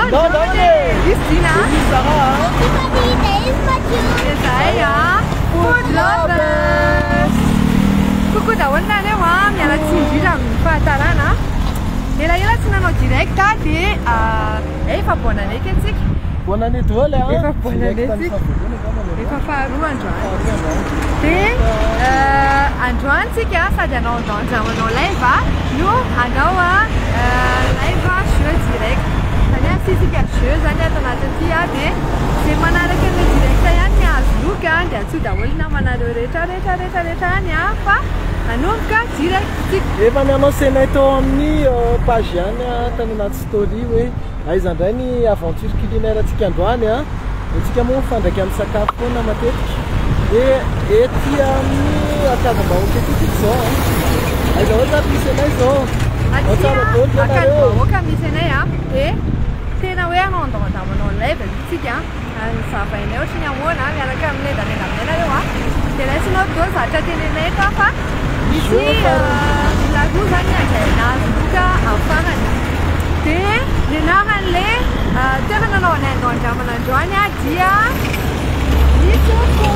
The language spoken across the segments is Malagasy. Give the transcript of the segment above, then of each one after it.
Ndao andramana e! Misy Dina a! Misy Sarah a! Tiffany, dia izy Mathieu. Dia zahay a! Food Lovers! Coucou daholo nareo a! Miala tsiny indrindra amin'ny fahatarana. Elaela tsy nanao direct dia efa bonne année kay tsika. Bonne année daholo a! Efa bonne année Direct tsika. tamin'ny fahavoalohany angamba ny Efa androany. faharoa androany. Faharoa androany. Dia androany tsika sady hanao ndao andramanao live no hanao live jeu direct. Zany hoe asiantsika jeu zany ato anatin'ity dia izay manaraka an'ilay direct ihany ny ahazo loka dia antsoy daholo ny namanareo rehetra rehetra rehetra rehetra any fa hanomboka direct tsika. Efa ni-annoncer-nay tao amin'ny page ihany tany anaty story hoe aiza indray ny aventure culinaire antsika androany a. Antsika moa mifandraika amin'ny sakafo foana matetika. Dia ety amin'ny Ankadimbahoaka ety tsika izao a. Aiza ho aiza ary misy anay izao? Ao Aty tsara daholo ve nareo? Ankadimbahoaka misy anay a. Dia tena hoe hanao andavandavanao live mihitsy tsika. Ny zavainay ohatry ny ahoana miaraka amin'ny lendalenda aminay nareo a. Dia raisinao daholo zavatra tenenay eto a fa misy olona roa zany handray anazy loka amin'ny farany. Dia ny anaran'ilay toerana nanaovanay andao andramana androany a dia Mitsoko.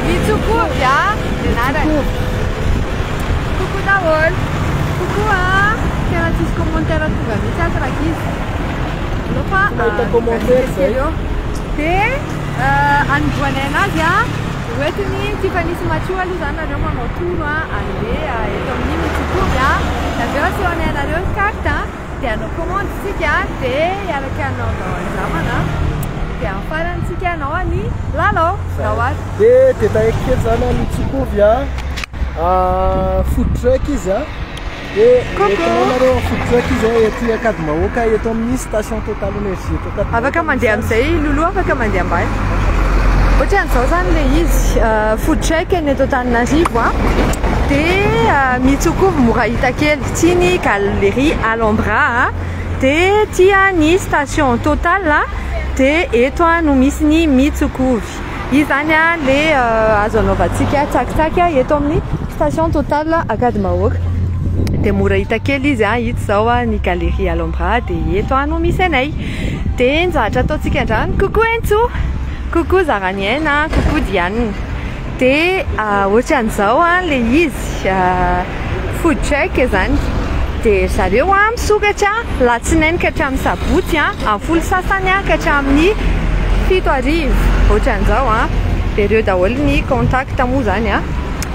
Mitsokovy a ny anarany. Coucou daholo. Coucou a. Tena tsisy commentaire tonga mihitsy ato rankizy. Aleo fa Tsy mahita commentaire zay. eo. Dia anombohanay anazy a hoentiny Tiffany sy Mathieu aloha zany nareo manao tour a an'le eto amin'ny Mitsokovy a. Dia avy eo asehonay anareo ny carte a. Dia hanao commande tsika dia hiaraka hanao andao andramana. Dia amin'ny farany tsika hanao an'i Lalao. Ndao ary. Dia détailleko kely zany a Mitsokovy a. Food truck izy a. Dia entinao nareo amin'ny food truck izy a ety Ankadimbahoaka eto amin'ny station Total Energie eto Ankadimbahoaka. Afaka mandeha amin'izay Lolo, afaka mandeha ambany. Ohatran'izao zany ilay izy, food truck ny eto Antananarivo a. Dia Mitsokovy mora hita kely, ity ny galerie Alhambra a. Dia ity ny station Total a. Dia eto no misy ny Mitsokovy. Izy zany a le azo anaovantsika tsakitsaky eto amin'ny station Total Ankadimbahoaka. Dia mora hita kely izy a, ito izao ny galerie Alhambra dia eto no misy anay. Dia ny zavatra ataontsika androany, coucou Entso, coucou Zaraniaina, coucou Diane. Dia ohatran'izao le izy, food truck zany. Dia zareo misokatra latsinainy ka hatramin'ny sabotsy amin'ny 10 sasany ka hatramin'ny 7 hariva, ohatran'izao a. Dia ireo daholo ny contact moa zany a.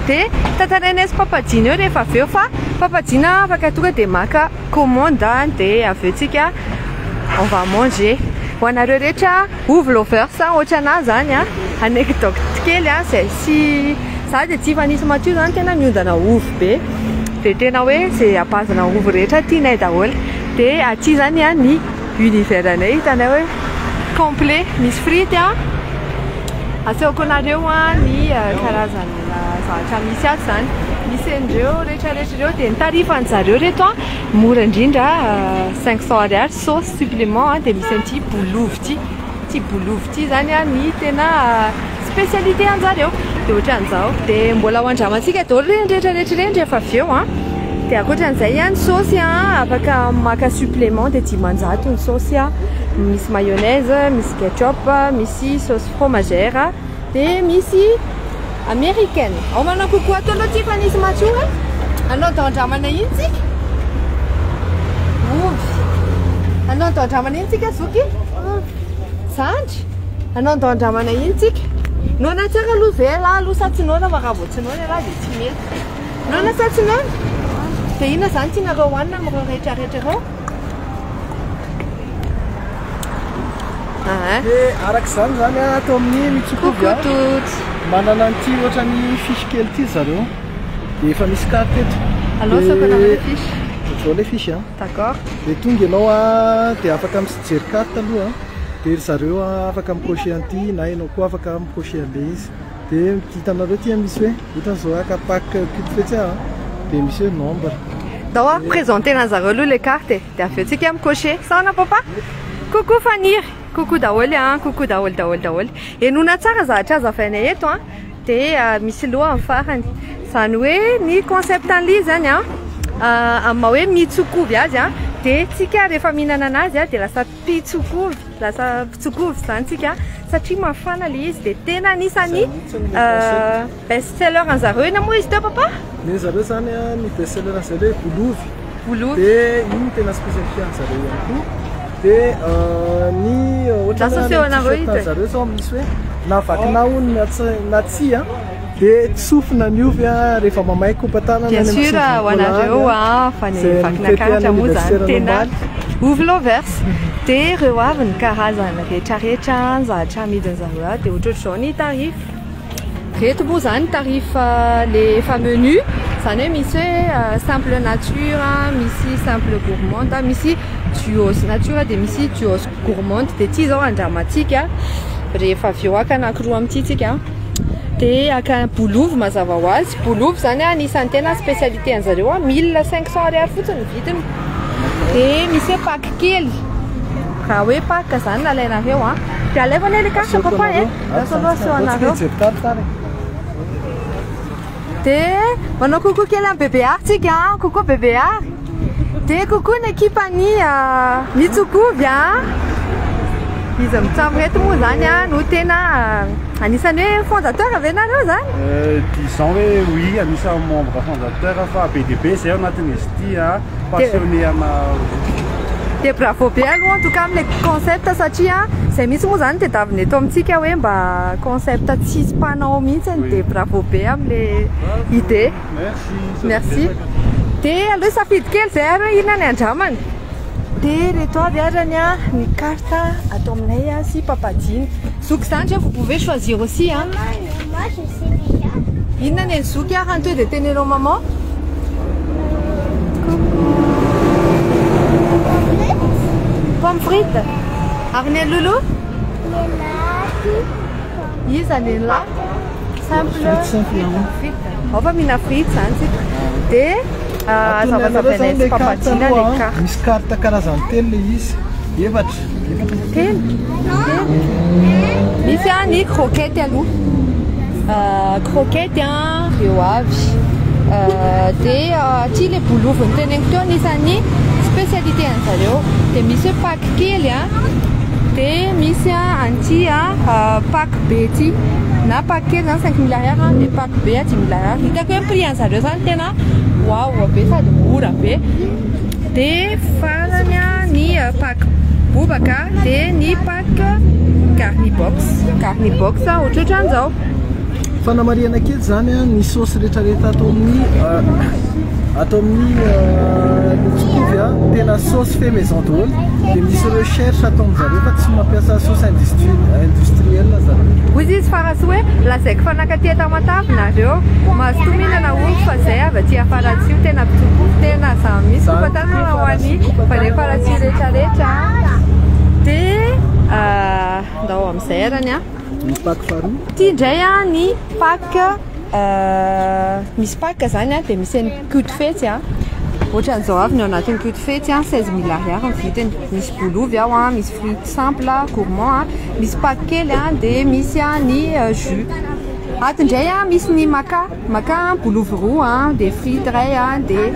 Dia tantarainay sy Papa Dina eo rehefa avy eo fa Papa Dina afaka tonga dia maka commande dia avy eo tsika on va manger. Ho anareo rehetra ovy lovers ohatranahy zany a, anecdote kely a, zay sy za dia Tiffany sy Mathieu zany tena miondana ovy be. Dia tena hoe zay abazana ovy rehetra tianay daholo. Dia aty zany a ny univers anay hitanay hoe complet, misy frity a. Asehoko anareo a ny karazana zavatra misy ato zany. Misy an'ireo rehetra rehetra ireo dia ny tarifan zareo reto a mora indrindra 500 ariary sauce supplément a, dia misy an'ity bolovy ity. Ity bolovy ity zany a ny tena spécialité anjareo. Dia ohatran'izao. Dia mbola ho andramantsika daholo ireny rehetra rehetra ireny rehefa avy eo a. Dia ankoatran'izay ihany saosy a, afaka maka supplément dia 500 ny saosy a. Misy mayonnaise, misy ketchup, misy sauce fromagère, dia misy américaine. Ao manao coucou ato aloha Tiffany sy Mathieu e. Hanao ndao andramana iny tsika. Ovy. Hanao ndao andramana iny tsika zoky. Zandry. Hanao ndao andramana iny tsika. Noana tsara aloha ve ialahy aloha sa tsy noana fa raha vao tsy noana ialahy dia tsy mety. Noana sa tsy noana? Dia inona izany tianareo hohanina amin'ireo rehetra rehetra ireo? Dia araka izany zany a, ato amin'ny Mitsokovy a, Coucou toutes. manana an'ity ohatran'ny fiche kely ity zareo. Dia efa misy carte eto. Aleo asako anareo le fiche. Ohatr'izao le fiche a. D'accord. Dia tonga ianao a, dia afaka mijery carte aloha. Dia ry zareo a, afaka mi-cocher an'ity na ianao koa afaka mi-cocher an'ilay izy. Dia hitanareo ity misy hoe ohatran'izao haka pack cube fetsy a, dia misy hoe nombre. Ndao a, présenter an'zareo aloha le carte e. Dia avy eo tsika mi-cocher. Saona papa? Coucou Faniry. Coucou daholo a, coucou daholo daholo daholo. Henoina tsara zavatra azavainay eto a. Dia misy loha amin'ny farany. Izany hoe ny concept an'ilay izy zany a, amin'ny maha hoe Mitsokovy azy a, Dia tsika rehefa mihinana anazy a, dia lasa mpitsokovy, lasa mpitsokovy zany tsika satria mafana le izy. Dia tena anisan'ny Zay mihitsy ny concept. Best seller an'zareo ina moa izy teo, papa? Ny zareo zany a, ny best seller an'zareo hoe bolovy. Bolovy. Dia iny no tena spécialité an'zareo ihany koa. Dia ny ohatra Lasa hoe seho anareo t-shirt ito e. an'zareo zao misy hoe na vakina hono na na tsia, dia tsofina ny ovy a rehefa mamay kopatanana. Bien any amin'ny sûr, tsofina ho anareo cola a, fa ny Zay vakina nifety karatra any moa zany anniversaire tena omaly. Ovy lovers. Dia ireo avy ny karazany rehetrarehetra ny zavatra amidin'zareo a, dia ohatrohatr'izao ny tarif. Reto moa zany tarif le efa menu, zany hoe misy hoe simple nature, misy simple gourmande, misy duos nature, dia misy duos gourmande. Dia ty zao andramantsika rehefa avy eo, aka anankiroa amin'ity tsika, dia aka bolovy mazava ho azy. Bolovy zany a, anisan'ny tena spécialité an'zareo a, 1500 ariary fotsiny ny vidiny. Dia misy hoe pack kely, raha hoe pack zany nalainareo a, dia alaivo anie le carte, papa e, lasa aloha aseho anareo. Jery carte ary. Dia manao coucou kely amin'ny bébé ary tsika a, coucou bébé ary. Dia coucou ny ekipany Mitsokovy a. Izy mitsamo reto moa zany a no tena anisan'ny hoe fondateur ve nareo zany? Disons hoe oui, anisan'ny membre fondateur, fa be dia be zay ao anatin'izy ity a, passionné ana. Dia bravo be aloha en tout cas amin'ilay concept, satria zay mihitsy moa zany tedavina eto amintsika, hoe mba concept tsisy mpanao mihitsy. Dia bravo be amin'ilay idée. Merci. Merci. Dia aloha safidy kely zay ary hoe inona ny andramana. Dia reto avy arany a ny carte atao aminay a sy papadiny zoky zany, vous pouvez choisir aussi hein. Moi, je sais déjà. Inona ny zoky ary antoy dia tenenao maman. Pomme frite ary ny lolo. Iza ny la simple? Frite simple, hein. Frite ao fa mihina frite zany tsika, dia azavazavainay sy papadina le carte. Misy carte karazany telo le izy, efatra, efatra. Telo, telo. Misy a ny croquette aloha. Croquette a reo avy. Dia ty le bolovy ny teneniko teo, anisan'ny spécialité an'zareo. Dia misy hoe pack kely a, dia misy a an'ity a pack be ty, na pack kely zany 5000 ariary a, dia pack be a 10 000 ariary. Hitako hoe prix an'zareo zany tena wow be sady mora be. Dia farany a ny pack bobaka, dia ny pack garni box, garni box ohatrohatran'izao. Fanamarihana kely zany a, ny saosy rehetrarehetra atao amin'ny Mitsokovy a, tena sauce fait maison daholo. Dia misy recherche ataon'zareo fa tsy mampiasa sauce industrielle zareo. Hoy izy farasy hoe lazaiko fa nakaty Tamatavy nareo, mazotoa mihinana ovy fa zay avy aty Afaratsio, tena mpitsokovy tena za misy kopatanana ho an'ny mpandeha Faratsio rehetrarehetra. Dia ndao amin'izay arany a. Ny pack faharoa. Ty indray a ny pack misy pack zany a, dia misy ny cute fetsy a, ohatran'izao avy ny ao anatin'ny cute fetsy a, 16 000 ariary ny vidiny. Misy bolovy ao a, misy frite simple gourmand a, misy pack kely a, dia misy a ny jus. Ato indray a misy ny maka maka bolovy roa a, dia frite ray a, dia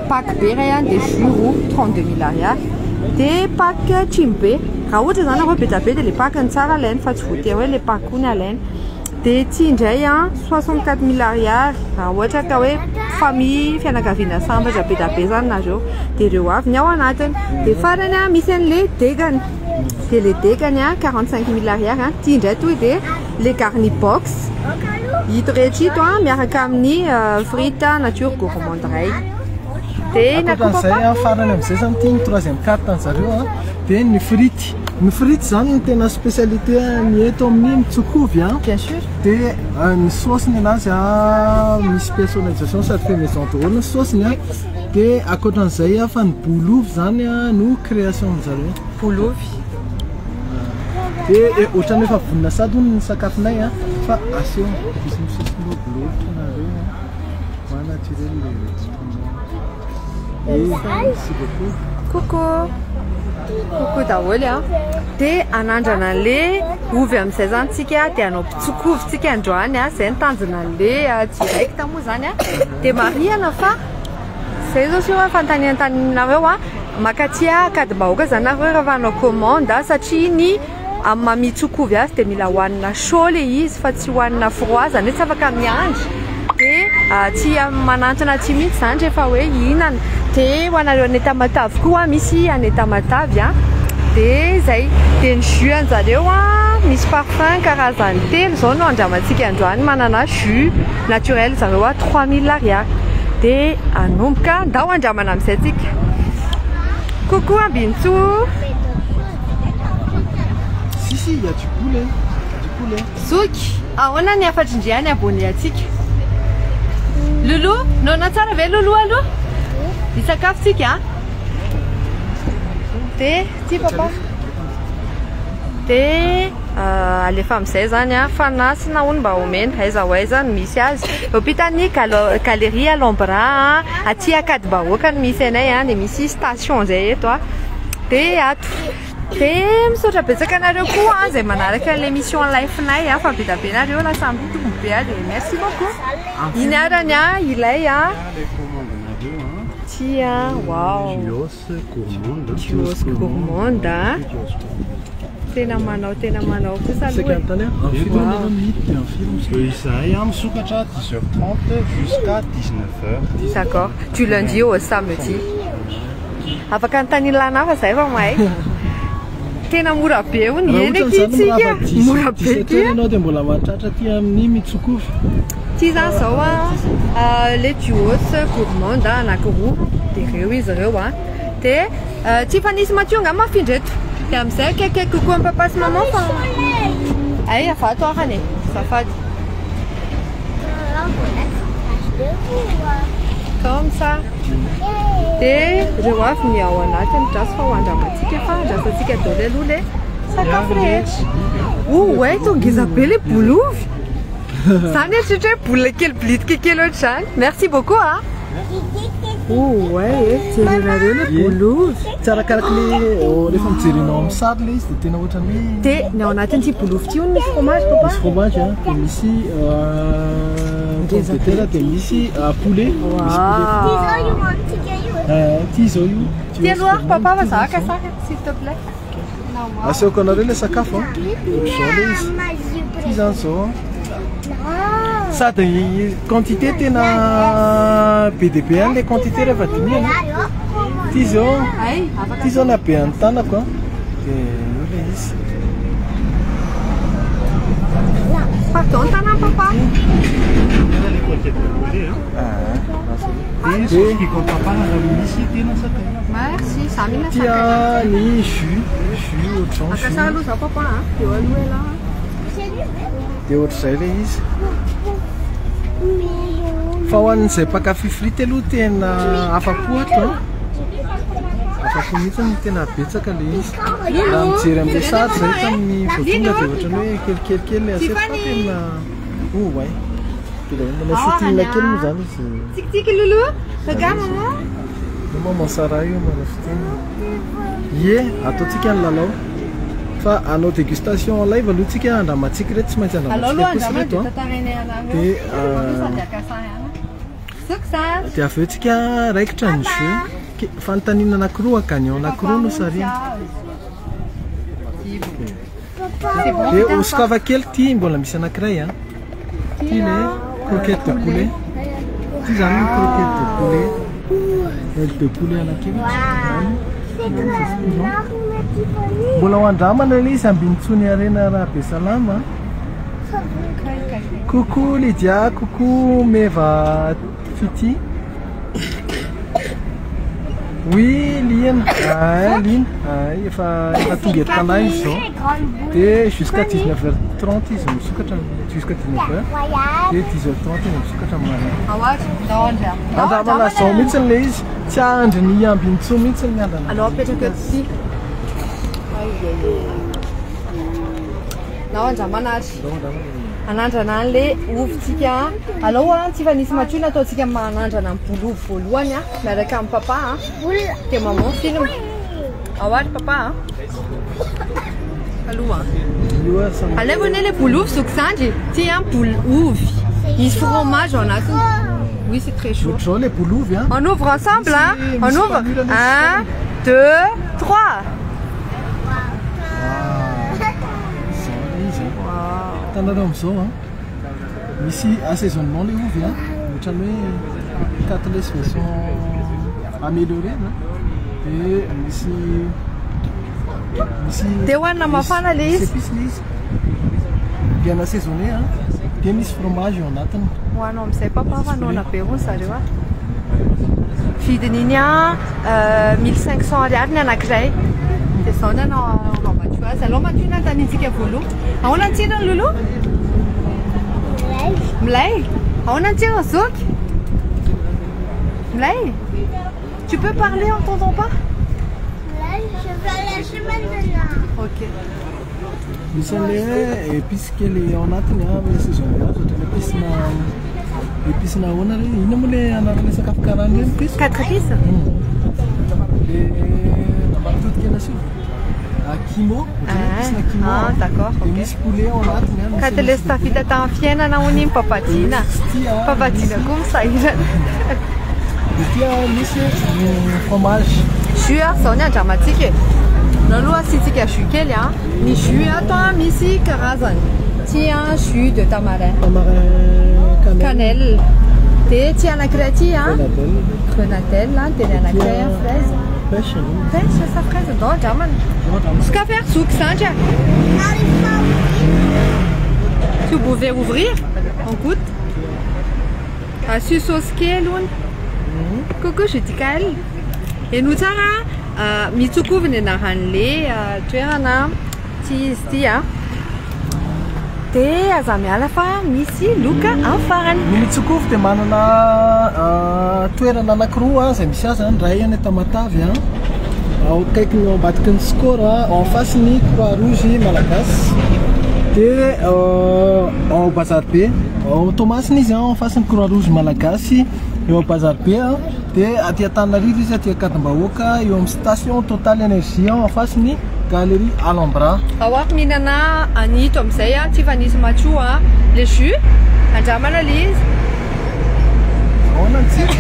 pack be ray a, dia jus roa, 32 000 ariary. Dia pack trimo be, raha ohatra zany nareo be dia be, dia le pack ny tsara alainy fa tsy voatery hoe le pack koa ny alainy. Dia ty indray a 64 000 ariary, raha ohatra ka hoe famille, fianakaviana sambatra be dia be zany nareo, dia ireo avy ny ao anatiny. Dia farany a misy an'le degany, dia le degany a 45 000 ariary a. Ty indray toy dia le garni box hito rehetra ito a, miaraka amin'ny frite nature gourmande ray. Dia Ankoatran'izay a, farany amin'izay zany ty ny troisième carte an'zareo a, dia ny frite. Ny frite zany no tena spécialité ny eto amin'ny Mitsokovy a. Bien sûr. Dia ny sauce ny anazy a misy personnalisation sady fait maison daholo ny sauce ny a. Dia ankoatran'izay a, fa ny bolovy zany a no création an'zareo. Bolovy. Dia ohatrany efa vonona sady hono ny sakafonay a, fa aseho misy misy bolovy nareo a, ma naturel le. Eh, merci beaucoup. Coucou, coucou daholo a. Dia anandrana an'le ovy amin'izay zany tsika, dia hanao mpitsokovy tsika androany a, zay ny tanjona an'le direct moa zany a. Dia marihana fa zay zao sy hoe fanontaniantaninareo a. Mankaty Ankadimbahoaka zany nareo rehefa hanao commande satria ny amin'ny maha mitsok'ovy azy dia mila hohanina chaud le izy fa tsy hohanina froid, zany hoe tsy afaka miandry dia tsy manantona aty mihitsy zany rehefa hoe hihinana. Dia ho anareo any Tamatave koa misy any Tamatave dia zay. Dia ny jus anjareo misy parfum karazany telo zao no andramantsika androany, manana jus naturel zareo 3000 ariary. Dia hanomboka ndao andramana amin'izay tsika. Coucou Ambinintsoa. Si si, il y a du poulet, du poulet. Zoky, ahoana ny hafatr'indry any abonné antsika? Loulou, noana tsara ve Loulou aloha? Hisakafo tsika a. Dia ty papa. Dia alefa amin'izay zany a, fanasina hono mba omena, aiza ho aiza no misy azy. Eo ampitan'ny galerie Alhambra, aty Ankadimbahoaka no misy anay a, dia misy station zay eto a. Dia ato. Dia misaotra betsaka anareo koa izay manaraka an'ilay mission life-nay a, fa be dia be nareo lasa mitombo be a, dia merci beaucoup. Iny arany a, ilay a. Ty a, wow. Duos gourmande. Duos gourmande. Tena manao, tena manao kosa aloha e. Izahay misokatra 10h30 jusqu'à 19h. D'accord. Du lundi au samedi. Afaka anontaniana lana hafa zahay fa mahay. Tena mora be hono Raha eny ohatra akia izany tsika. mirava dix Mora be 17 akia. heures ianao dia mbola mahatratra aty amin'ny Mitsok'ovy. Ty zany zao a, le duos gourmande anankiroa dia ireo izy ireo a. Dia tsy efa nisy Mathieu angamba mafindra eto. Dia amin'izay akaikikaiky kokoa amin'ny papa sy maman fa ay avato arany e, azafady. Comme ça. Dia ireo avy ny ao anatiny, drasy fa ho andramantsika fa andrasantsika daholo aloha le sakafo rehetra. Oh ouais, to ngeza be le bolovy. Zany eritreritra hoe boule kely bilitika kely ohatr'izany. Merci beaucoup ah. Oh ouais, eh, jerenareo le bolovy. Tsy arakaraky le oh, rehefa mijerenao amin'ny sary le izy dia tena ohatran'ny hoe Dia ny ao anatin'ity bolovy ity hono misy fromage papa. misy fromage a, dia misy pomme de terre, dia misy poulet. Misy poulet. Wow. Ty zao io. Ty aloha papa fa za haka sary s'il te plaît. Asehoko anareo le sakafo a. Ohatr'izao le izy. Ty zany zao a. Sady quantité tena be dia be any le quantité rehefa dinihana. Ty zao, Ay, afaka ty zao na be an'ny tanako a. Dia io le izy. Pardon tanana papa. Le croquette de poulet, hein. Dia sauce piquante papa raha misy tena sakay. Merci, za mihina Ty sakay. a ny jus ohatr'izao ny Aka jus. sary aloha za papa a. Eo aloha ela. Dia ohatr'izay le izy. Fa ho an'izay mpankafy frity aloha tena afa-po ato a. Afa-po mihitsy ny tena betsaka le izy. Raha mijery amin'ilay sary zay tamin'ny vao tonga dia ohatran'ny hoe kelikely le assiette fa tena oh ouais. Dia manao shooting kely moa zany izy. Tsikitsiky Loulou. Regarde maman. Io maman Sarah io manao shooting. Ie, ataontsika ny lalao. Fa hanao dégustation en live aloha tsika andramantsika ireto, tsy maintsy Alao andramantsika aloha kosa andrama ireto dia a. tantarainay anareo. Dia, Sady haka sary ana. Zoky zany. Dia avy eo tsika raikitra ny jeu. Fanontaniana anankiroa, gagnant anankiroa no sarina. Dia hosokafa kely ty mbola misy anankiray a. Ty le croquette de poulet. Ty zany ny croquette de poulet. Aile de poulet anankiefatra. Mbola ho andramana ilay izy Ambinintsoa Arena Rabesalama. Coucou Lydia, coucou Meva Fiti. Oui, Liana. Ah, Liana. Ah, efa efa tonga eto Tana izy zao. Dia jusqu'à 19h30 izy misokatra, jusqu'à 19h. Dia 10h30 izy misokatra maraina. Ahoatra, ndao andra. Andramana zao mihitsy le izy. Tsy ahandry ny Ambinintsoa mihitsy ny andrana. Alao apetraka eto ty. Ndao andramana ary. Ndao andramana. Anandrana an'le ovitsika. Alao a, tsy efa nisy Mathieu nataontsika manandrana ny bolovy voalohany a, miaraka amin'ny papa a. Dia maman film. Ao ary papa a. Aloha. Io a samy Alaivo anie le bolovy zoky zandry. Ty a bolovy. Misy fromage ao anatiny. Oui, c'est très chaud. Ohatr'izao le bolovy a. On ouvre ensemble, hein? Misy- On misy ouvre. panure misy Un, 2, 3. Zao ilay izy a. Hitanareo amin'izao a, misy assaisonnement ilay ovy a, ohatran'ny hoe cutlass version améliorée a, dia misy misy Dia hohanina mafana ilay izy. Misy épices ilay izy, bien assaisonné a, dia misy fromage ao anatiny. Hohanao amin'izay papa fa noana be hono zareo a. Vidin'iny a 1500 ariary ny anankiray. Dia izao ny anao Mathieu azy. Alao Mathieu ny anontaniantsika voalohany. Ahoana ny tsirony Lolo? Milay. Milay? Ahoana ny tsirony Zoky? Milay? Tu peux parler, on t'entend pas? Milay, je vais lâcher maintenant. Ok. Misy an'ilay hoe épice kely ao anatiny a, amin'ny assaisonnement azy ohatran'ny épice-na épice-na ahoana re? Inona moa ilay anaran'ilay sakafo karana ireny piso? 4 épices? Le nampitodika anasio. Kimo, ohatran'ny hoe épice-na kimo. Ah, d'accord, Dia ok. misy poulet ao anatiny a. misy Ka le tsy tafita tamin'ny fiainana hono iny Papadina. Ity a, Papadina koa misahirana. Ity a misy fromage. Jus a, izao ny andramantsika e. Aleo aloha asiantsika jus kely a. Ny jus ato a misy karazany. Ty a jus de tamarin. Tamarin cannelle. Cannelle. Dia ty anankiray ty a. Grenadelle. Grenadelle a, dia ny anankiray a fraise. Pêche. Pêche sa fraise, ndao andramana. Sokafy ary zoky zandry a. N'arrive pas à ouvrir. Tu pouvais ouvrir? On goûte. Asio sauce kely hono. Coucou Judicaël. Henoy tsara a, Mitsokovy ny anaran'le toerana ty izy ty a. Dia aza miala fa misy loka amin'ny farany. Ny Mitsokovy dia manana toerana anankiroa izay misy azy a, ny iray any Tamatave a, ao akaikiny ao ambadiky ny Score a, en face ny Croix Rouge Malagasy, dia ao Bazary Be, ao Toamasina izy a, en face ny Croix Rouge Malagasy eo Bazary Be a, dia aty Antananarivo izy aty Ankadimbahoaka eo amin'ny station Total Energie en face ny Galerie Alhambra. Ao ary mihinana an'ito amin'izay a, tsy efa nisy Mathieu a, le jus andramana le izy. Ahoana ny tsiro?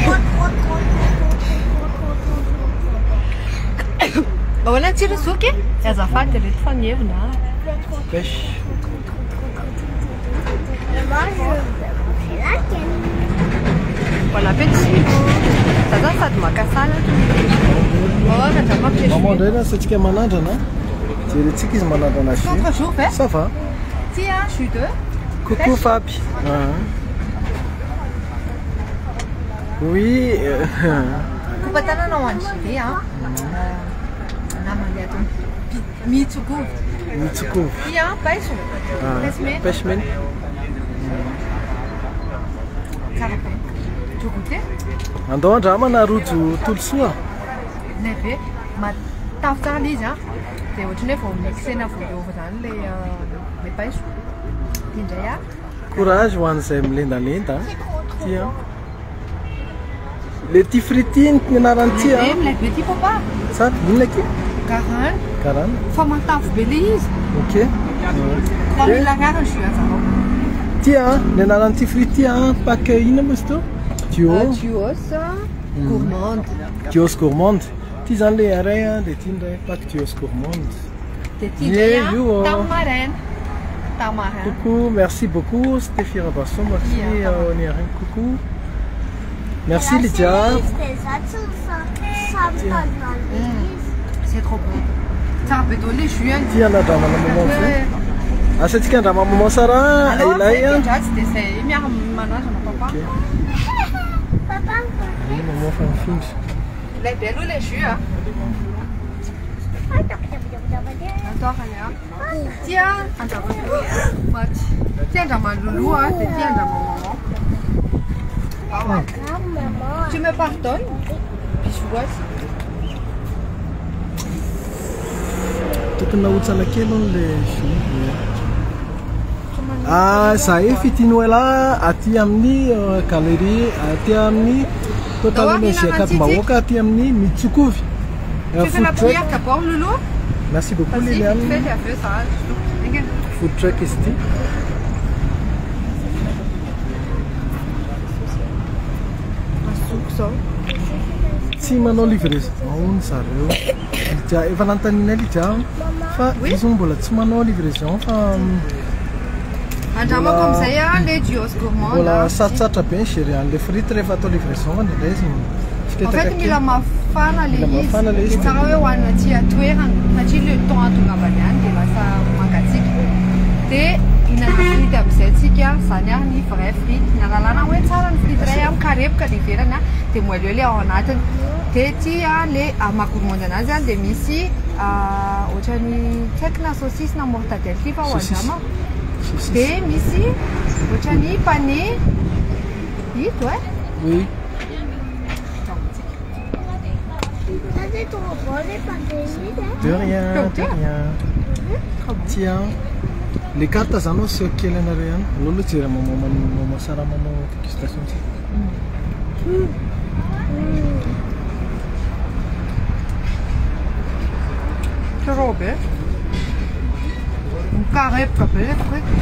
Ahoana ny tsiro zoky? Azafady reto fa mihevina a. Pêche. Et moi, je vais manger laquelle? Bon appétit. Za zany sady maka salatra. Oh, andramako le Maman jus. indray raha asaintsika manandrana. Jerentsika izy manandrana jus. Contre jour ve? Ça va. Ty a, jus de Coucou Fabi. Ah. Oui. Kopatanana ho an'ny JV a. Namany ato. Mitsokovy. Mitsokovy. Ty a, paiso. Ah. Paiso mena. Pêche mena. Tsara be. Tu veux goûter? Andao andramana rojo tolosoa. Milay be. Matavy tsara ilay izy a. Dia ohatran'ny hoe vao mixena vao miova zany ilay ilay paiso. Ty indray a. Courage ho an'izay milendalenda. C'est trop, trop Ty a. bon. Le ty frity ny anarany ty a. Milay be, milay be ty papa. Tsara, inona ty? Garana. Garana. Fa matavy be ilay izy. Ok. Fa mila anarany jus anjareo. Ty a, ny anaran'ity frity a, pack inona moa izy teo? Duo. Duos gourmande. Duos gourmande. Ty zany le iray a, dia ty indray pack duos gourmande. Dia ty indray a, Ye, io. tamarin. Tamarin. Coucou, merci beaucoup Stéphie Rabasson, merci Ia, tamarin. Oniarin, coucou. Merci Lydia. C'est trop bon. Tsara be daholo le jus any. Ty anandramana maman zay. Asaintsika andrama maman Sarah Alao ilay a. dratsy dia zay miara manandrana papa. Ok. Maman fa mifindra. Ilay be aloha le jus a. Antoarany a. Ty a andrama maty. Ty andrama Lolo a, dia ty andrama maman. Tu me pardonnes? Bisous azy. Tokony nahotsana kely hono le jus. Ah, zahay Fitinoela aty amin'ny galerie aty amin'ny Total Dao, Energie mihinana Ankadimbahoaka aty amin'ny Mitsokovy. Tu fais la Food truck. prière d'abord Lolo? Merci beaucoup Vas-y, vite Liliane. fait, et avy eo za. Ingana. Food truck izy ity. Mazoko zao. tsy manao livraison hono zareo. Lydia, efa nanontanianay Lydia fa izy hono mbola tsy manao livraison fa Andramako amin'izay a le duos gourmand. Mbola sarotsarotra be ny gérer an'le frite rehefa atao livraison fa indraindray izy En fait mila mafana le Mila mafana le izy. izy. Dia tsara hoe hohanina aty an-toerana satria le temps ahatongavany any dia lasa mangatsiaka. Dia hihinana frite amin'izay tsika, izany ary ny vrai frite. Nahalalana hoe tsara ny frite iray mikarepoka ny ivelany dia moelleux le ao anatiny. Dia ity le maha gourmande anazy dia misy ohatran'ny tsy haiko na saucisse na mortadelle ity fa ho andramako. Dia misy ohatran'ny pané ito eh. Oui. Ça c'est trop bon les panés. De rien, de rien. Tiens. Le carte zany ao seho kely anareo ihany. Aleo aloha jery maman maman Sarah manao dégustation tsika. Trop be. Mikarepoka be le frite.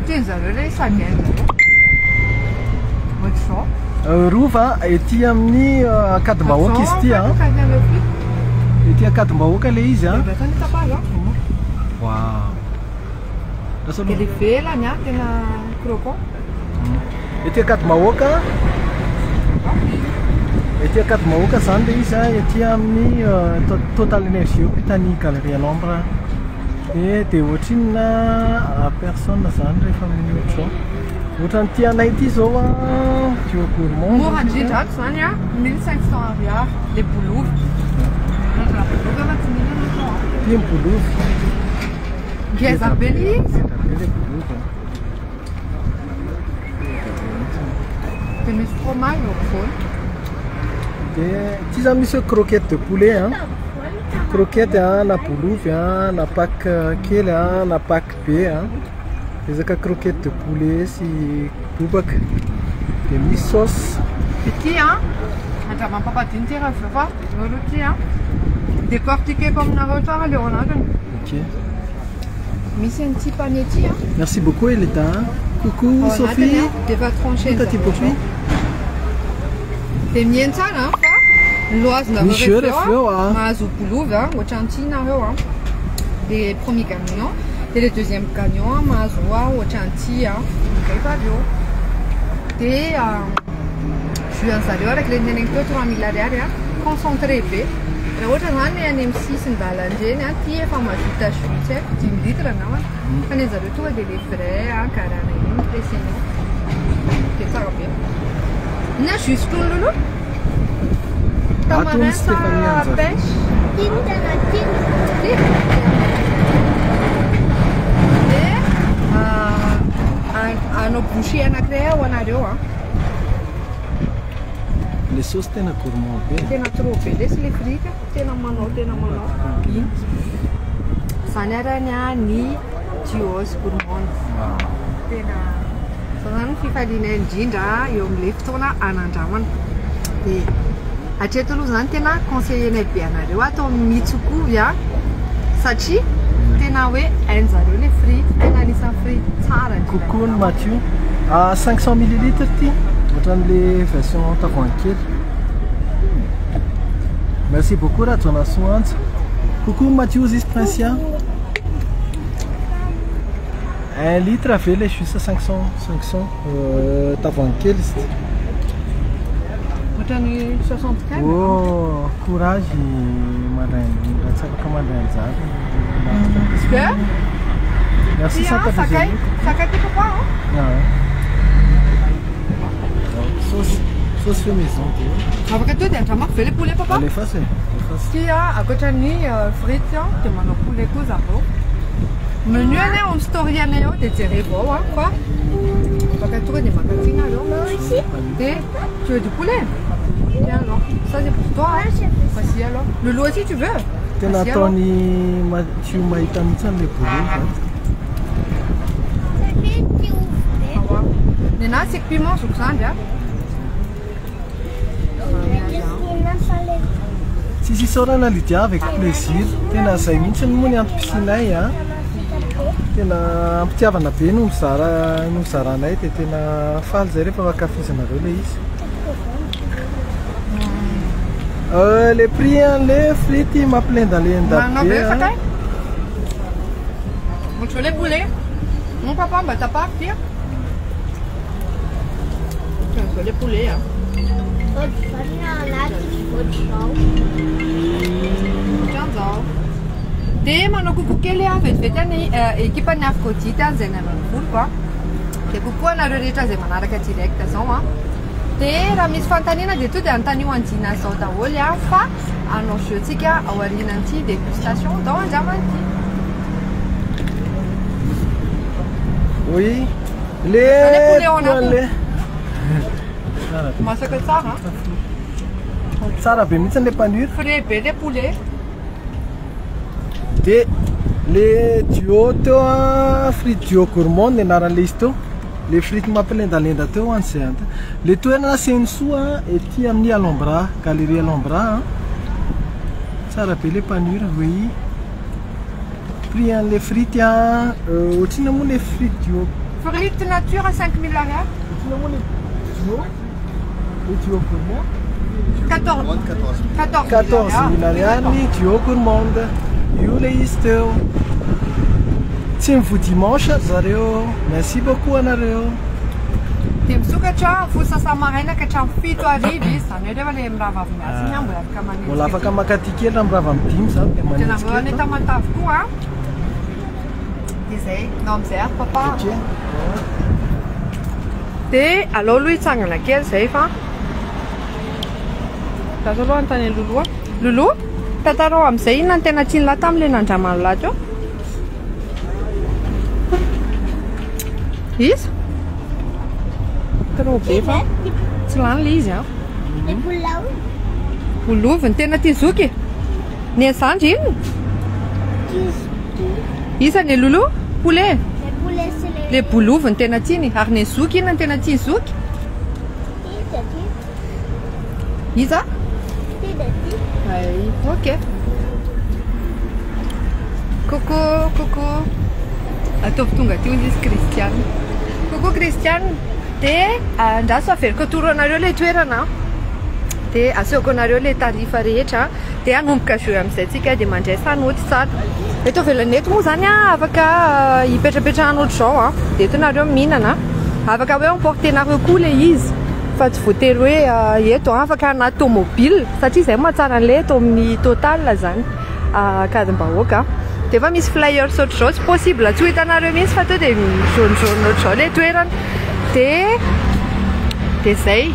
Tian'zareo le sady hain-jareo. Ohatr'izao. Rova ety amin'ny Ankadimbahoaka izy ity a. Ety Ankadimbahoaka le izy a. Wow. Lasa Dia aloha. le velany a tena croquant. Ety Ankadimbahoaka. Ety Ankadimbahoaka zany le izy a, ety amin'ny Total Energie eo ampitan'ny Galerie à l'Ombre. Dia ohatrinona personne zany rehefa amin'ny ohatr'izao. Ohatran'ity anay ity zao a, duo gourmand. Mora indrindra ato zany a, 1500 ariary le bolovy. Raha bolovy afa tsy mihinana atao a. Ity ny bolovy. Ngeza be le izy. Ngeza be le bolovy. Dia misy fromage eo afovoany. Dia ity zany misy hoe croquette de poulet a. Croquette a, na bolovy a, na pack kely a, na pack be a. Ezaka croquette de poulet sy bobaka. Dia misy sauce. Ity a, andraman'ny papadiny ity raha avy eo fa eo aloha ity a. Décortiquer-ko aminareo tsara le ao anatiny. Ok. Misy an'ity pané ity a. Merci beaucoup Elida. Coucou Ao Sophie. anatiny a, dia efa tranché Tati zareo. Popi. Dia miheno tsara a, fa loazinareo Misy jeu rehefa rehefa eo a. Mahazo bolovy a, ohatran'ity nareo a. Dia premier gagnant, dia le deuxième gagnant a, mahazo a ohatran'ity a. Rehefa avy eo. Dia jus an'zareo araka ilay neneniko teo 3000 ariary a, concentré be. Raha ohatra zany any amin'ny sisin-dalana ireny a, ty efa mahavita jus tsy haiko 5 litres angambany. Fa ny an'zareo tonga dia le vrai a, garana iny pressé-nao. Dia tsara be. Inona jus sotroin'i Lolo? Ato Tamarin ny Stéphanie sa Anjara. pêche? Iny tena tiako. Ty? Dia hanao bouchée anankiray aho ho anareo a. Le sauce tena gourmand be. Tena trop be lesy le frite, tena manao tena manao. Iny. Zany arany a ny duos gourmand. Tena zao zany ny fifaliana indrindra eo amin'ilay fotoana anandramana. Dia hatreto aloha zany tena conseiller-nay be anareo atao amin'ny Mitsokovy a, satria tena hoe hain-jareo le frite, tena anisan'ny frite tsara indrindra. Coucou ny Mathieu. Ah, 500 millilitres ity. Ohatran'le version tavoahangy kely. Merci beaucoup Rajaona Soanja. Coucou Mathieu izy Princia. 1 litre ve le juste 500 500 tavoahangy kely izy ity. Ohatran'ny 75. Oh, courage mandray raha tsy afaka mandray anjara. Dia Merci ty a, Santa sakay, sakay ty papa a. Ah. Sauce, sauce fait maison. Afaka teo dia andramako ve le poulet papa? Alefaso e, alefaso. Ty a, ankoatran'ny frite a, dia manao poulet koa zareo. Menu anie ao amin'ny story anay ao dia jerevo ao a, fa afaka tonga dia maka ty nareo. Moi aussi. Dia tu veux du poulet? Tiens alors, ça c'est pour toi. Moi, je veux ça. Vas-y alors. Lolo aussi tu veux? Tena Vas-y alors. ataony Mathieu mahita mihitsy an'le bolovy. Sophie, tu ouvres. Ny anahy c'est piment zoko zandry a. Tsisy isaorana Lydia, avec plaisir. Tena zay mihitsy moa ny antom-pisianay a. Tena ampitiavana be no mizara no mizaranay dia tena faly zay rehefa ankafizinareo le izy. Le prix an'le frity mampilendalenda Manao be be a. sakay. Ohatran'izao le poulet. Non papa, mba tapahako ty a. Ohatran'izao le poulet a. Ohatr'izao ny ao anatiny, ohatr'izao. Ohatran'izao. Dia manao coucou kely a vetivety any ekipan'ny Afrodite a, izay nanao ny voloko a. Dia coucou anareo rehetra izay manaraka direct zao a. Dia raha misy fanontaniana dia to dia anontanio an'i Dina zao daholo a, fa hanao jeu tsika ao aorianan'ity dégustation dao andramany ity. Oui. Le Zany poulet ao anatiny. le Masaka tsara. Tsara be mihitsy le panure. Frais be le poulet. De le duo teo a, frite duo gourmand ny anaran'le izy teo. Le frite mampilendalenda teo an'izay anta. Le toerana Senisoa ety amin'ny Alhambra, galerie Alhambra a. Tsara be le panure, oui. Prix an'le frite a, ohatrina moa le frite duo? Frite nature 5000 ariary. Ohatrina moa le duo? Le duo gourmand? 14 14 14 000 ariary ny duo gourmande. Io le izy teo. Tsy mivoa dimanche zareo. Merci beaucoup anareo. Dia misokatra folo sasa maraina ka hatramin'ny 7 hariva izy. Izany hoe rehefa le mirava avy miasa iny mbola afaka manenjika. Mbola afaka makaty kely raha mirava amin'ny 5 zany dia Tena manenjika mbola any eto. Tamatave koa. Dia izay, nao amin'izay ary papa. Ok. Dia aleo aloha hitsangana kely izay fa lasa aloha anontany an'i Lolo a. Lolo, tantarao amin'izay inona no tena tian'i lahy tamin'ilay nandraman'i lahy teo? Iza? Trop be fa tsy lany le izy a. Le poulet. Olovy ny tena tia zoky. Ny an'i Zandry inona? Iza ny Lolo? Poulet. Le poulet c'est le Le bolovy ny tena tiany. Ary ny zoky inona ny tena tia zoky? Iza? Ay, ok. Coucou, coucou. Ataovy tonga teo izy Christiane. Coucou Christiane. Dia andraso averiko atoro anareo le toerana. Dia asehoko anareo le tarifa rehetra. Dia hanomboka jeu amin'izay tsika dia mandraisa noty tsara. Eto ivelany eto moa zany a, afaka hipetrapetrahana ohatr'izao a. Dia eto nareo mihinana. Afaka hoe emporter-nareo koa le izy. Fa tsy voatery hoe eto a, afaka anaty tomobile satria izay mahatsara an'ilay eto amin'ny Total zany. Ankadimbahoaka. Dia efa misy flyers ohatr'izao, tsy possible tsy ho hitanareo mihitsy fa to dia jaune jaune ohatr'izao le toerana. Dia izay.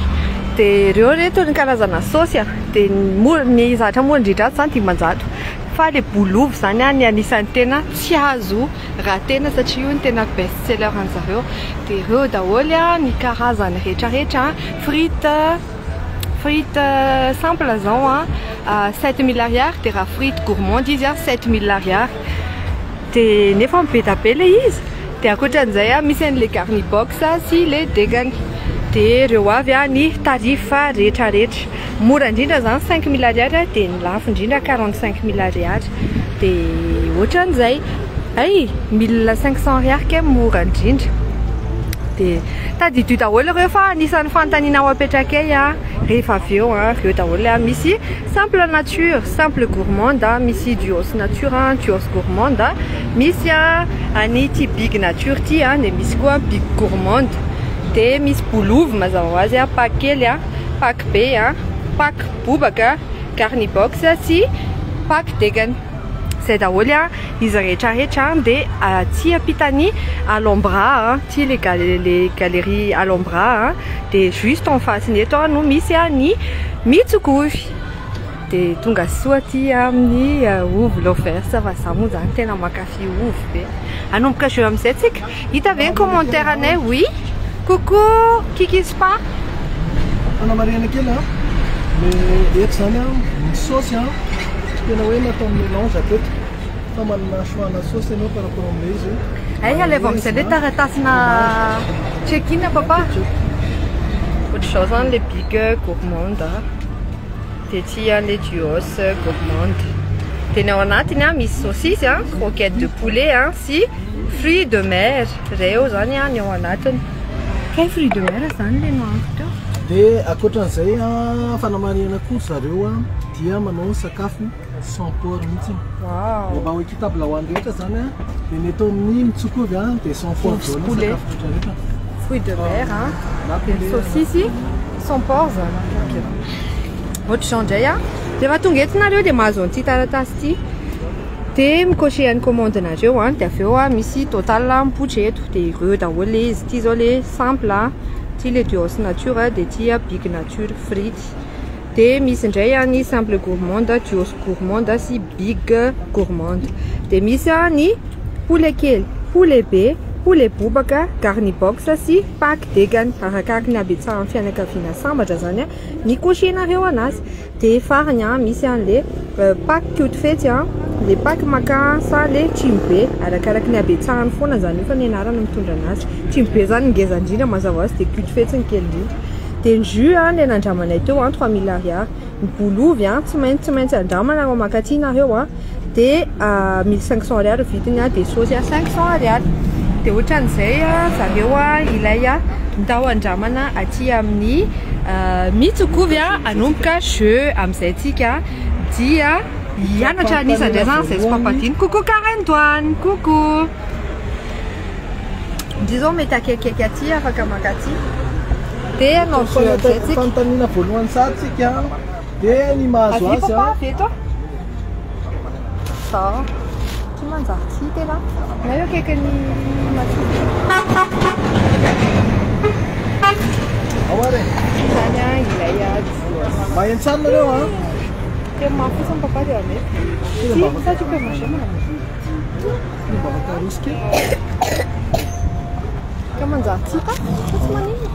Dia ireo reto ny karazana saosy a. Dia ny zavatra mora indrindra ato zany 500. Fa le bolovy zany a, ny anisan'ny tena tsy azo raha tena satria io ny tena best seller an'zareo. Dia ireo daholo a, ny karazany rehetrarehetra. Frite simple zao a, 7000 ariary. Dia raha frite gourmande izy a, 7000 ariary. Dia nefa be dia be le izy. Dia ankoatran'izay a, misy an'le garni box sy le degany. Dia ireo avy a ny tarifa rehetrarehetra. Mora indrindra zany 5000 ariary, dia ny lafo indrindra 45000 ariary. Dia ohatran'izay. Ay, 1500 ariary kay mora indrindra. Dia tadidio daholo ireo fa anisan'ny fanontaniana ao apetrakay a rehefa avy eo a, ireo daholo a, misy simple nature, simple gourmande a, misy duos nature a, duos gourmande a, misy a an'ity big nature ty a, dia misy koa big gourmande. Dia misy bolovy mazava ho azy a, pack kely a, pack be a, pack bobaka, garni box sy pack degany. Izay daholo a izy rehetrarehetra. Dia aty ampitany Alhambra a, ty le galerie Alhambra a, dia juste en face ny eto a no misy a ny Mitsokovy. Dia tonga soa aty amin'ny ovy lovers fa za moa zany tena mankafy ovy be. Hanomboka jeu amin'izay tsika. Hita ve ny commentaire anay? Oui. Coucou Kiki Spa. Fanamarihana kely a, le eto zany a, ny saosy a, tena hoe natao mélange ateto. Fa manana choix-na saosy ianao par rapport amin'ilay izy. Ay, alevo amin'izay le taratasina check-in papa. Ohatr'izao zany le big gourmande. Dia ty a le duos gourmande. Dia ny ao anatiny a misy saucisse a, croquette de poulet a sy fruits de mer. Reo zany a ny ao anatiny. Kay fruits de mer zany le nohaniko teo. Dia ankoatran'izay a, fanamarihana koa zareo a dia manao sakafo sans porc mihitsy. Wow. Mba ho équitable ho an'ny rehetra zany a, dia ny eto amin'ny Mitsokovy a dia sans porc Ovy sy daholo ny poulet. sakafo rehetra rehetra. Fruits de mer a. Na poulet. Saucisse sans porc zany. Ok. Ohatr'izao indray a. Rehefa tonga eto nareo dia mahazo an'ity taratasy ity. Dia mi-cocher ny commande nareo a, dia avy eo a misy total mipoitra eto. Dia ireo daholo le izy. Ity zao le simple a, ity le duos nature, dia ity a big nature frity. Dia misy indray a ny simple gourmande, duos gourmande sy big gourmande. Dia misy a ny poulet kely, poulet be, poulet bobaka, garni box sy pack degany. Arakaraka ny habetsahan'ny fianakaviana sambatra zany a ny cocher-nareo anazy. Dia farany a misy an'le pack cute fetsy a, le pack maka sa le trimobe, arakaraka ny habetsahany foana zany io fa ny anarana mitondra anazy. Trimobe zany ngeza indrindra mazava ho azy, dia cute fetsy ny kely indrindra. Dia ny jus a le nandramanay teo a 3000 ariary. Ny bolovy a tsy maintsy andramana raha mankaty nareo a, dia 1500 ariary vidiny a, dia saosy a 500 ariary. Dia ohatran'izay a zareo a ilay a ndao andramana aty amin'ny Mitsokovy a, hanomboka jeu amin'izay tsika dia hianatra anisa indray zany izay sy papadiny. Coucou Karen Doane, coucou. Ndry zao mety akaikikaiky aty afaka mankaty. Dia hanao jeu amin'izay tsika. Fanontaniana voalohany sary tsika dia ny mahazo Avia azy papa, a. avy eto. Zao. Ty manjary tsy hita elah. Na eo akaikin'ny Matio. Ao ary. Zany a ilay ady. Maheno tsara nareo a. Tena mafy fotsiny papa dia mety. Tena Si, mba afaka ça tu peux manger mon ami. Tena mba afaka aroso kely. Ka manjary tsy hita, fa tsy maninona.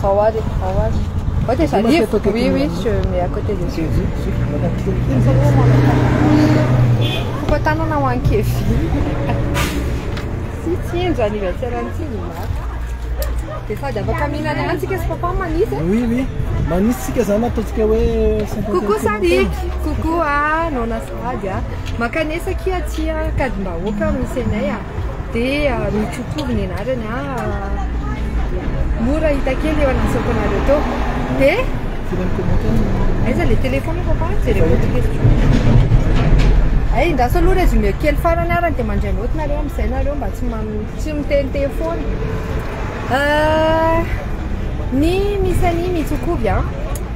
Zao ary, ao ary. Oh, déjà Dis-moi livre. c'est toi qui Oui, oui, es je mets à côté des yeux. Zay. Fomba-tanana ho an'i Kevin. Sy tsinjo anniversaire an'i Tsinjo Marc. Dia sady afaka mihinana ihany tsika sy papa manisy. Oui, oui. Manisy tsika zany ataontsika hoe cinquantième Coucou commentaire. Sadik, coucou a Nona Sady a. Mankanesa akia aty a Kadim-bahoaka misy anay a. Dia Mitsokovy ny anarany a. Mora hita kely eo anasako anareo teo. Dia Firy amin'ny commentaire? aiza le téléphone papa? Jereko ty question. Ay, ndraso aloha résumé kely farany arany dia mandray note nareo amin'izay nareo mba tsy tsy miteniteny foana. Ny misy any Mitsokovy a,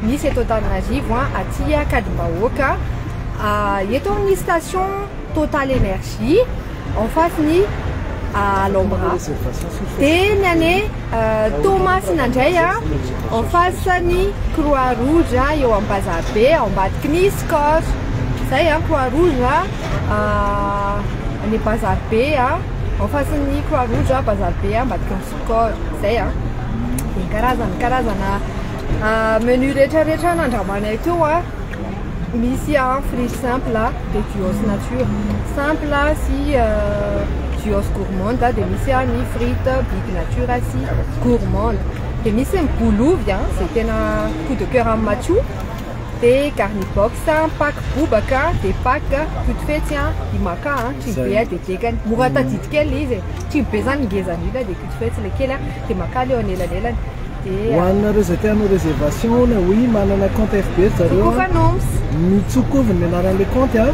misy eto Antananarivo a, aty Ankadimbahoaka, eto amin'ny station Total Energie en face ny Alhambra. Réservation sur Dia ny any Toamasina indray a, en face ny Croix Rouge a, eo amin'ny Bazar Be, ao ambadiky ny Score. Zay a, Croix Rouge a, any Bazar Be a, en face ny Croix Rouge a, Bazar Be a, ambadiky ny Score. Zay a. Dia karazana menu rehetrarehetra nandramanay teo a. Misy a frites simple a, dia duos nature. Simple sy duos gourmande, dia misy a ny frites big nature sy gourmande. Dia misy ny bolovy a, izay tena coup de cœur amin'ny Matio. Dia garni box, pack bobaka, dia pack cute fetsy a, imaka a, trimobe a, dia degany. Mora tadidy kely izy e. Trimobe zany ngeza indrindra, dia cute fetsy le kely a, dia maka le eo anelanelany. Dia Ho anareo izay te hanao réservation na oui manana compte FB ry zareo Coucou a. Fanoms. Mitsokovy ny anaran'le compte a.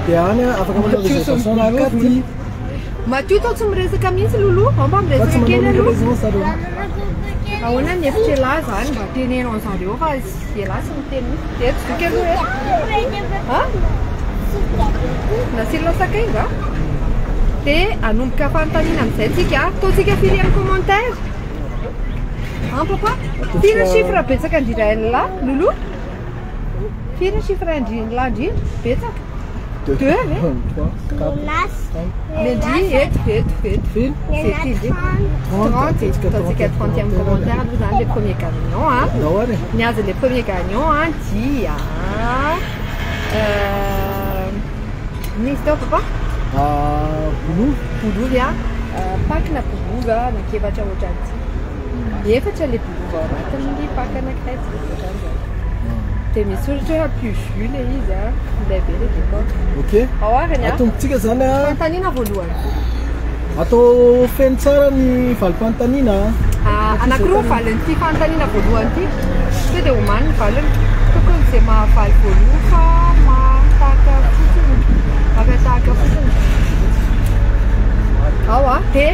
Dia any a, afaka manao Matio réservation sy aty. Matio tô tsy miresaka mihitsy Lolo, ao mba Fa tsy miresaka manao kely aloha. livraison zareo. Ahoana ny hevitra elahy zany mba teneno an'zareo fa elahy tsy miteny mihitsy. Dia tsy zoky aloha e. Ha? Nasirinao sakay nga? Dia hanomboka fanontaniana amin'izay tsika. Ataontsika firy amin'ny commentaire? Hein papa? Firy chiffre betsaka indrindra hain'lah Lolo? Firy chiffre indrindra indrindra betsaka? Deux, Deux ve? trois, quatre, cinq, Lendry eto eto eto. firy? C'est firy? 30. Ataontsika 30e commentaire aloha zany le premier gagnant a. Ndao ary. Ny azy le premier gagnant a dia misy teo papa? Ah, bolovy. Bolovy a, pack na bolovy a, anankiefatra ohatran'ity. Efatra le bolovy ao anatin'ny pack anankiray tsy ohatran'izay. Dia misy soratra hoe plus jus le izy a, milay be le décor. Ok. Ao arany a. Atombotsika zany a. Fanontaniana voalohany. Atao feno tsara ny valim-panontaniana. Anankiroa ny valin'ity fanontaniana voalohany ity. Sao dia omaly ny valiny. Tokony izay mahavaly voalohany fa mahataka fotsiny. Maka tahaka fotsiny. Ao a, dia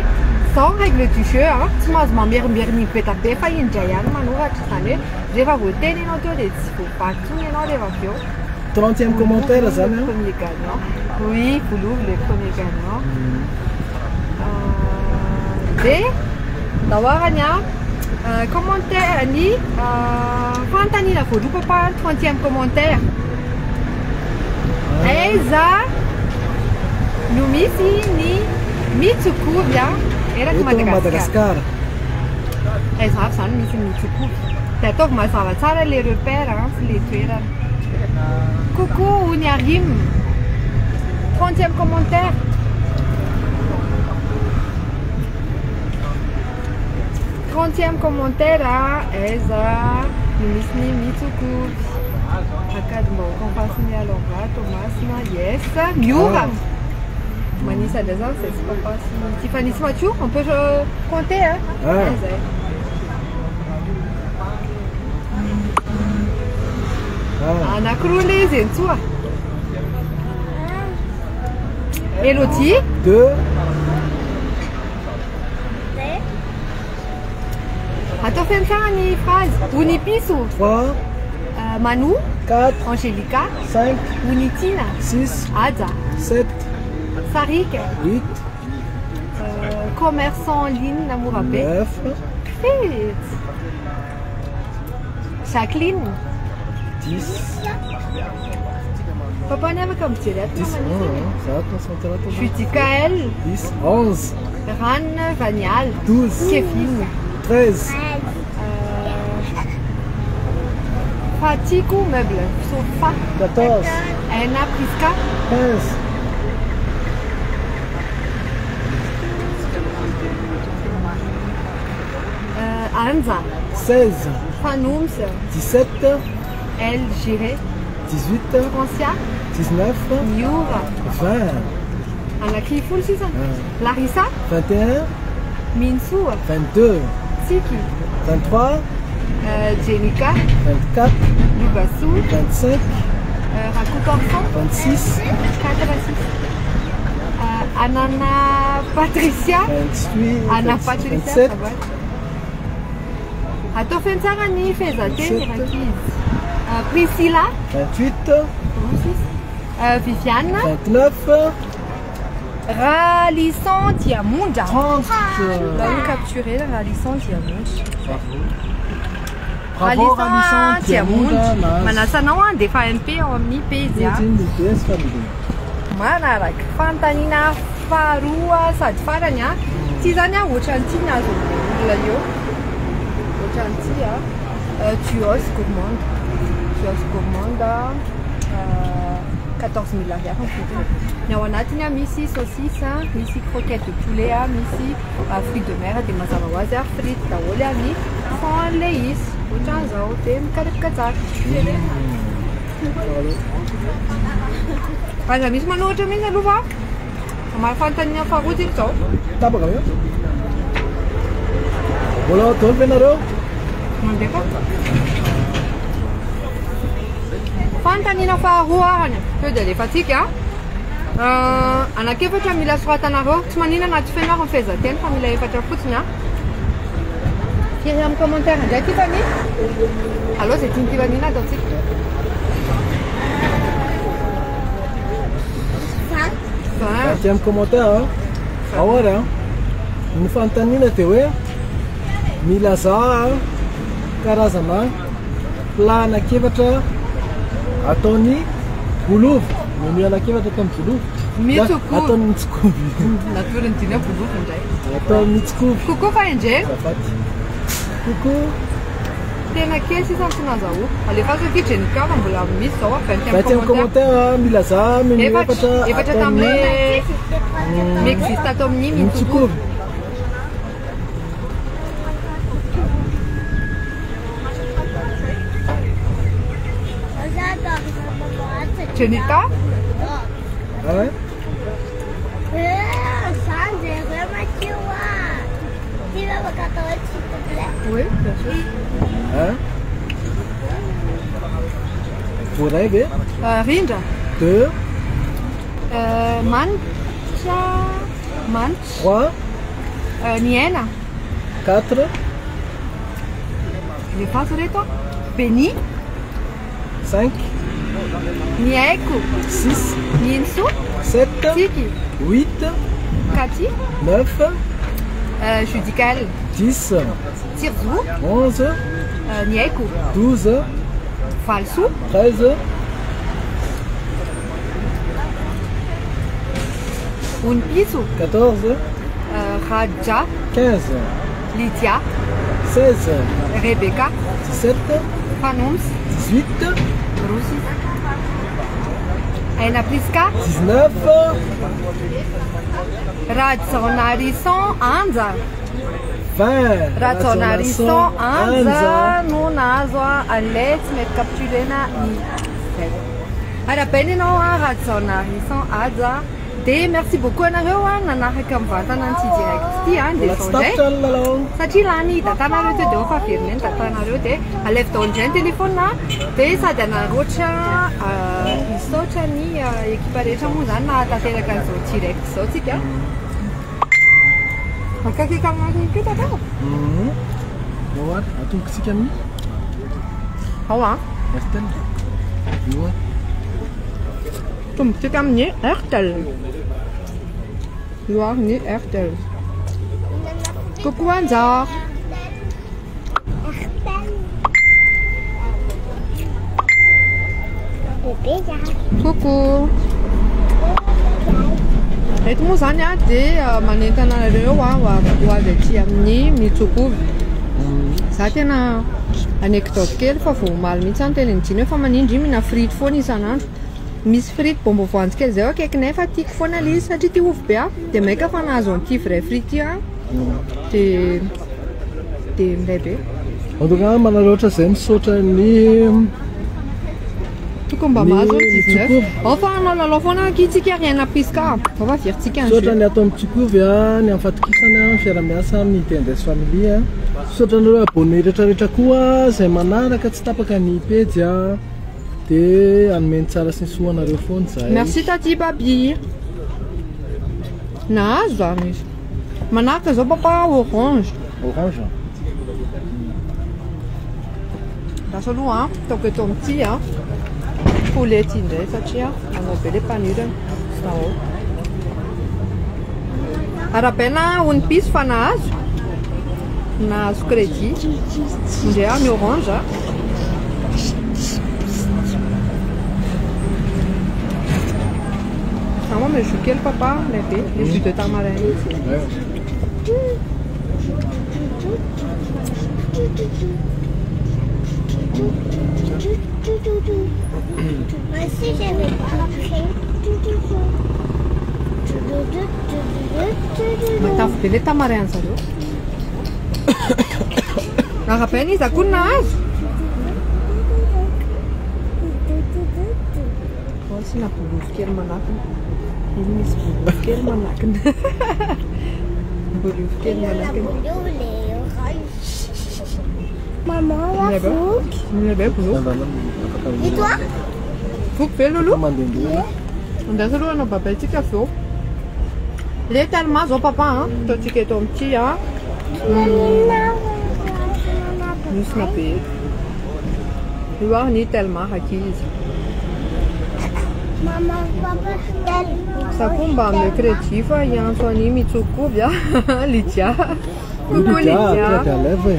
izao ny règle du jeu a, tsy mahazo mamerimberina be dia be fa iny indray ihany manoratra. Izany hoe rehefa voateny ianao teo dia tsy voavaky intsony ianao rehefa avy eo. Trentième commentaire zany an. Premier gagnant. Oui, Volovy le premier gagnant. Dia ndao arany a commentaire ny fanontaniana voalohany papa trentième commentaire. Aiza no misy ny mitsokovy a eraky Madagasikara? Aiza avy izany misy ny mitsokovy? Dia ataovy mazava tsara le repère sy le toerana. Coucou Oniarim. Trentième commentaire. Trentième commentaire aiza no misy ny mitsokovy? Ankadimbahoaka en face ny Alomba Toamasina. Yes. Miora. Manisa indray zany izay sy papa sy Tiffany sy Mathieu. On peut compter hein. Ah. Zay. Anankiroa ilay izy Entsoa. Elodie. Deux. Atao feno tsara ny phrase. Onipiso. Trois. Manu. Quatre. Angelica. Cinq. Onitina. Six. Aja. Sept. Sarika. Huit. Commerçant en ligne Mourabe. Neuf. Fetsy. Jacqueline. 10. Papa ny afaka mijery ato 10, 11, za concentré ato. Judicaël. 10, 11. Ran Vanial. 12. Kevin. 13. Fatiko meuble. Sofa. 14. Aina Priska. 15. Anja. 16. Fanoms. 17. El Giré. 18. Francia. 19. Miora. 20. Anankiroa sisa. Larissa. 21. Minsoa. 22. Tsiky. 23. Jenika. 24. Lubasoa. 25. Rakotoarison. 26. 4 6. Anana Patricia. 28. Anna Patricia. 27. Atao feno tsara ny fehezanteny rankizy. Priscilla. 28. Roa sisa. Viviane. 29. Ralison Diamondra. 30. Là, on capturé Ralison Diamondra. Bravo Ralison Diamondra. Manasa anao andefa MP ao amin'ny pejy a. Pejy family. Manaraka fanontaniana faharoa sady farany a. Ty zany a ohatran'ity ny azo olona eo. Ohatran'ity a. Duos gourmande. Duos gourmande 14 000 ariary ny vidiny. Ny ao anatiny a misy saucisse, misy croquette de poulet, misy fruits de mer dia mazava ho azy a frites daholo a ny fond le izy. Ohatran'izao dia mikarepoka tsara. Aza misy manohitra mihitsy aloha fa maro fanontaniana faharoa tsika izao. Tapaka ve? Mbola ao daholo ve nareo? Mandefa. Fanontaniana faharoa arany teo dia alefantsika. Anankiefatra mila soratanareo. Tsy maninona na tsy feno ary ny fehezanteny fa mila efatra fotsiny a. Firy amin'ny commentaire indray Tiffany? Aleo izay tian'i Tiffany na ataontsika. Vingtième commentaire a. Ao ary a. Ny fanontaniana dia hoe milazà karazana plat anankiefatra ataon'ny volovy. Menu anankiefatra ataon'ny volovy. Mitsokovy. Ataon'ny mitsokovy. Natorin'ny dina volovy indray. Ataon'ny mitsokovy. Coucou Fahendrena. Azafady. Coucou. Tena kely sisa ny tsy nazahoako. Alefaso aty Jenica fa mbola misy zao a. Vingtième Vingtième commentaire. commentaire milazà menu Efatra. efatra Efatra ataon'ny tamin'ilay miexiste ato amin'ny mitsokovy. mitsokovy. Jenica? Ah ouais? Afaka atao hoe s'il te plaît? Oui, bien sûr. Un. Voaray ve? Rindra. Deux. Manitra. Manitra. Trois. Ny aina. Quatre. Lefaso reto. Beni. Cinq. Ny aiko. Six. Ny Inso. Sept. Tiky. Huit. Katy. Neuf. Judical. 10. Tirzo. 11. Ny aiko. 12. Valisoa. 13. Onimpiso. 14. Raja. 15. Lydia. 16. Rebecca. 17. Fanomsa. 18. Rosy. Aina Priska. 19. Rajaonarison Anja. 20. Rajaonarison Anja no nahazo an'ilay tsy mety capturena ny zay. Arahabaina ianao a Rajaonarison Anja. Dia merci beaucoup anareo a nanaraka mivantana an'ity direct ity a dia Mbola zao tsy indray. tapitra ny lalao. Satria lany datanareo teo dia efa averina ny datanareo dia alefa daholo indray ny téléphone dia sady anarôtra misaotra ny ekipa rehetra moa zany nahatanteraka an'izao direct izao tsika. Akaiky aminareo koa tata. Ao ary, atombokintsika amin'ny Ao a. Airtel. Io a. Atombokintsika amin'ny Airtel. Io ary ny Airtel. Coucou Anja. Coucou. Eto moa zany a dia manentana anareo a ho avy aty amin'ny Mitsokovy. Za tena anecdote kely fa vao omaly mihitsy aho no tena nidina hoe fa manindry mihina frite foana isan'andro. Misy frite bombo voanjo kely zay eo akaikinay fa tiako foana ilay izy satria tia ovy be aho. Dia maika fa nahazo an'ity vrai frite ity aho. Dia dia milay be. En tout cas, manararaotra izay misaotra ny Tokony mba mahazo ny Ny 19. Tsokovy. Ao fa hanao lalao foana ankizy-tsika ry Aina Prisca. Ao fa averintsika ny Misaotra jeu. ny ato amin'ny Tsokovy a, ny amin'ny fatokisana, ny fiaraha-miasa amin'ny TNDS Family a. Misaotra anareo abonné rehetrarehetra koa izay manaraka tsy tapaka ny pejy a. Dia hanome ny tsara sy ny soa anareo foana izahay. Merci Tati Baby. Nahazo zany izy. Manaraka zao papa orange. Orange. Lasa aloha a, ataoko eto amin'ity a. Poulet ity indray satria manao be le mpanirana. Zao. Arahabaina Onipis fa nahazo. Nahazo crédit. Indray aho ny orange a. Za moa me jus kely papa, ilay be, le jus de tamarin mihitsy. Moi aussi, j'avais pas appris. Matavy be le tamarin zareo. Arahabaina iza koa no nahazo? Ao asiana bolofo kely manakina. Iny misy bolofo kely manakina. Bolofo kely manakina. Maman, la voky. Milay be bolofo. Et toi? Voky be Lolo? Mandehandeha. Andraso aloha hanao babaintsika avy eo. Le telma zao papa a, ataontsika eto amin'ity a. Misy be. Io ary ny telma ankizy. Maman, papa, tel. Za koa mba omeo crédit fa hiantso an'i Mitsokovy a. Lydia. Coucou Lydia, Lydia. tonga dia alefa e.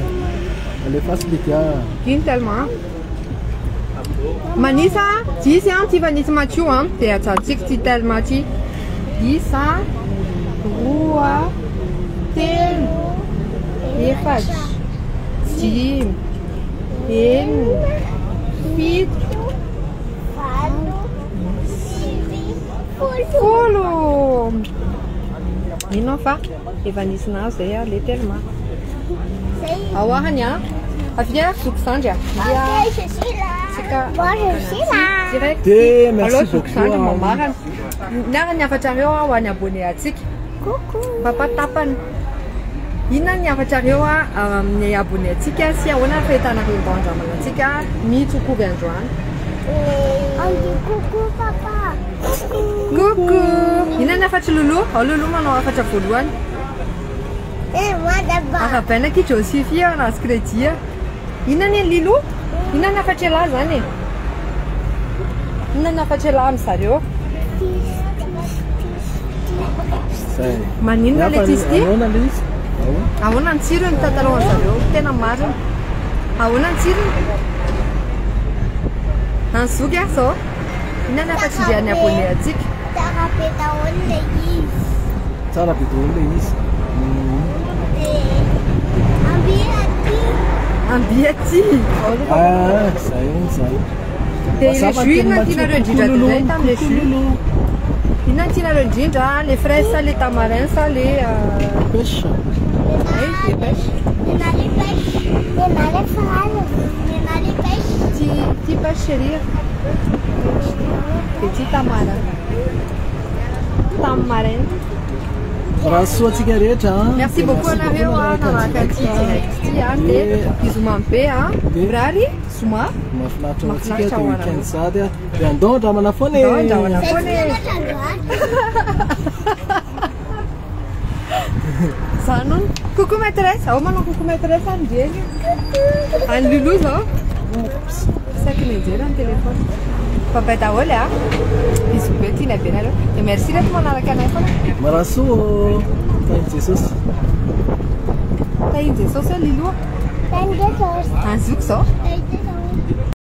Alefaso Lydia. Iny telma. Manisa 10 a, Tiffany sy Mathieu a, dia ajantsika ty telma ty. 10 a, 2, 3, 4, 5, 6, 8, 9, 10. Ino fa efa nisy nahazo zay a, le telma. Ao ahany a. Avia zoky sandry a. Avia. Ok, je suis là. Moi, je suis là. Direct. Dia merci Aloha zoky beaucoup. sandry mamarana. Niara ny hafatrareo a ho an'ny abonné atsika. Coucou. Papa tapany. Inona ny hafatrareo amin'ny abonné antsika sy ahoana ny fahitanareo ny andramana antsika mitsokovy androany? On dit coucou papa. Coucou. Inona ny hafatry Lolo? Ao Lolo manao hafatra voalohany. Et moi d'abord. Arahabaina akia Josephie a, nahazo crédit a. Inona ny an'i Lilo? Inona ny hafatry ialahy zany e? Inona ny hafatry ialahy amin'ny zareo? Zay. Maninona le izy ity? Ahoana le izy? Ahoana? Ahoana ny tsirony tantarao an zareo? Tena marina. Ahoana ny tsirony? Any zoky a zao. Inona ny hafatry ndry an'ny abonné antsika? Tsara be daholo le izy. Tsara be daholo le izy. Dia amby aty. Amby aty. Ah, zay zay. Dia le jus inona no tianareo indrindra indray tamin'le jus? Inona no tianareo indrindra? Le fraise sa le tamarin sa le Pêche. Ay, le pêche. Nena le pêche. Nena le fraise. Nena le pêche. Ty ty pêche chérie. Dia ty tamarin. Tamarin. Raha soa antsika rehetra. Merci beaucoup anareo a nanaraka ity direct ity a dia bisous mamy be a. Mirary zoma. Mahafinaritra ho antsika Mahafinaritra dia ho weekend anareo. sady a. Dia andao andramana foana e. Andao andramana foana e. Zany hono. Coucou maîtresse. Ao manao coucou maîtresse any ndreny. Any Lulu zao. Saky nijery ny téléphone. Bye bye daholo a. Bisous be tiana be nareo. Dia merci reto manaraka anay foana. Marasoa. Tahin'i Jesosy. Tahin'i Jesosy hoe Lilou. Tahin'i Jesosy. Any zoky zao. Tahin'i Jesosy.